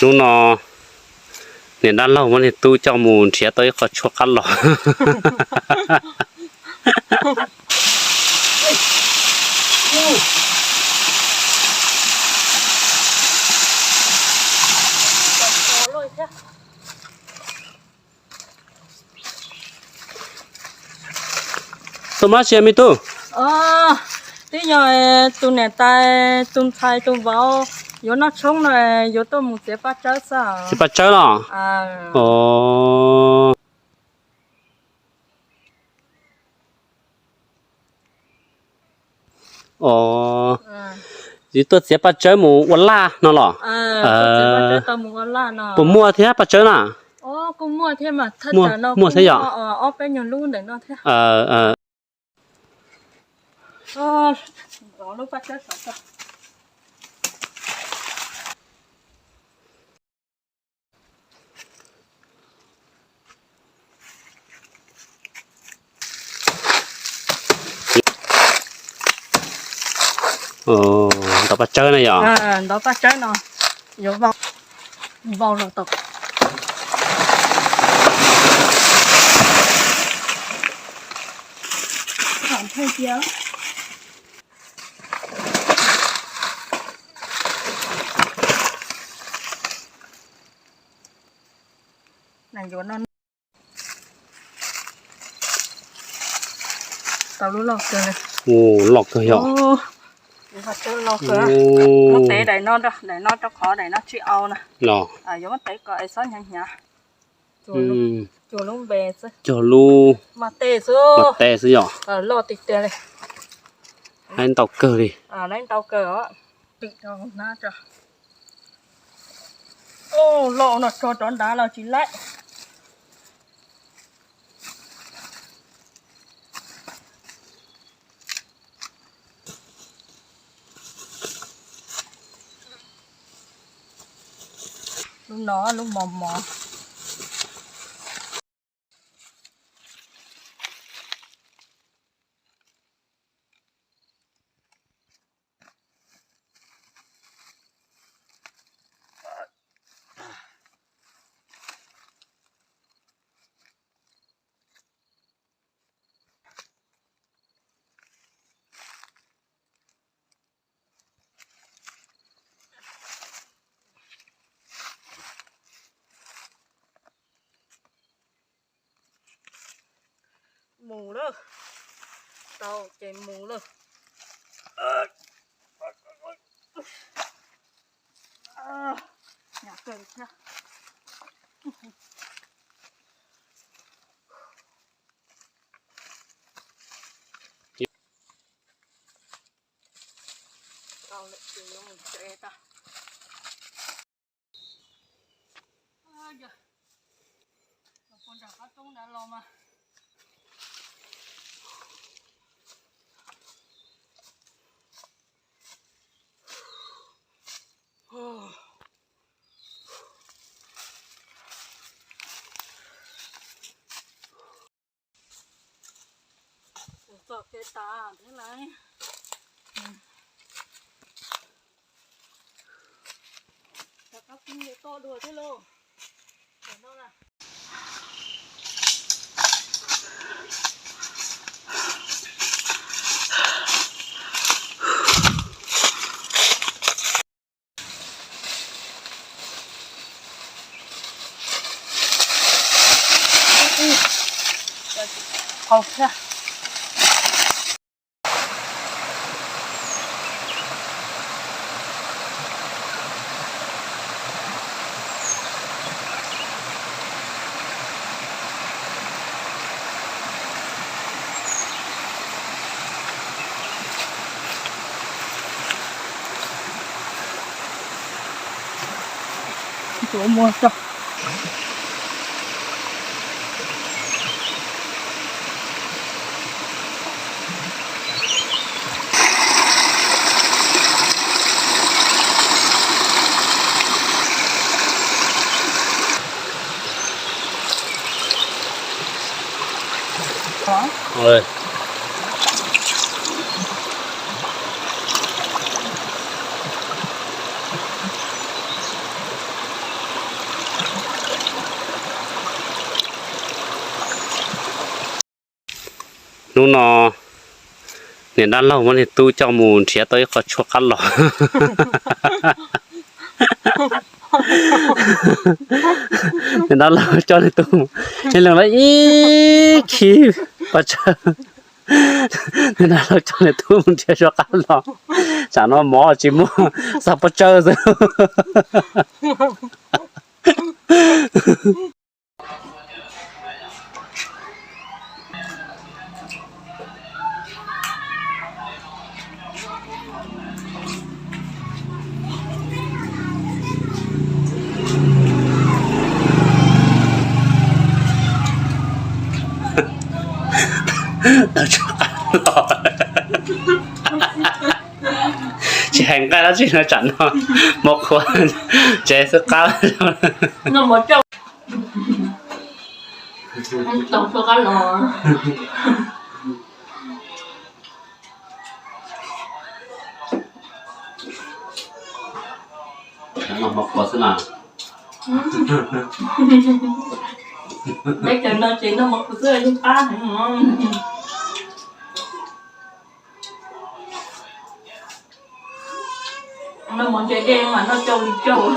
Hnub no niam dab laug muab niag tub coj mus nrhiav tau ib qho tshuaj qab los. Tuaj mab sia me tub. Twb yog tus niam tais, tus ntxhais, tus vauv yuav noj tshoob no, yuav tuaj mus txiav paj tsawb xwb. Txiav paj tsawb no. Os, yuav tuaj txiav paj tsawb mus ua laj no los? Puas muaj thiab paj tsawb na? Muaj thiab yom? Ntov paj tsawb na yom? Ntov paj tsawb no yuav vau los tau. Tau lub loj kawg. Loj kawg yom? Muab tev daim no, daim no rau qhov daim no tsis au na. Yuav muab tev kom es xob hnyav hnyav. Cuag lub npe xwb. Cuag lub mas tej xwb. Mas tej xwb yom? Loj tiag tiag li. Laib ntau kawg li. Laib ntau kawg os. Tim rau hnab tso. Loj no tso rov nrad los tsis laib. Lub no lub mos mos. Mus lawm. Tau ces mus lawm. Hnyav kawg thiab. Tau lawm ces yuav mus tsev tag. Puag nram qab roob nrad los mas. Txog kev tas thiab lauj. Rov qab pib toj dua thiab lauj. Qaug thiab. Tuav muag tso. Hnub no niam dab laug muab niag tub coj mus nrhiav tau ib qho tshuaj qab los. Niam dab laug coj niag tub mus, niag leeg lawv ib khib pov tsawg. Niam dab laug coj niag tub mus nrhiav tshuaj qab los, tsam no mov tsis muaj, xa pov tsawg xwb. Tsis hais nqaij dab tsi no, tsam no mov qhuav tsev xwb qab. Mov qhuav xwb na. Peb cov no ces noj mov qhuav xwb yeej qab heev. Noj mov ntse dej mas noj cauj li cauj.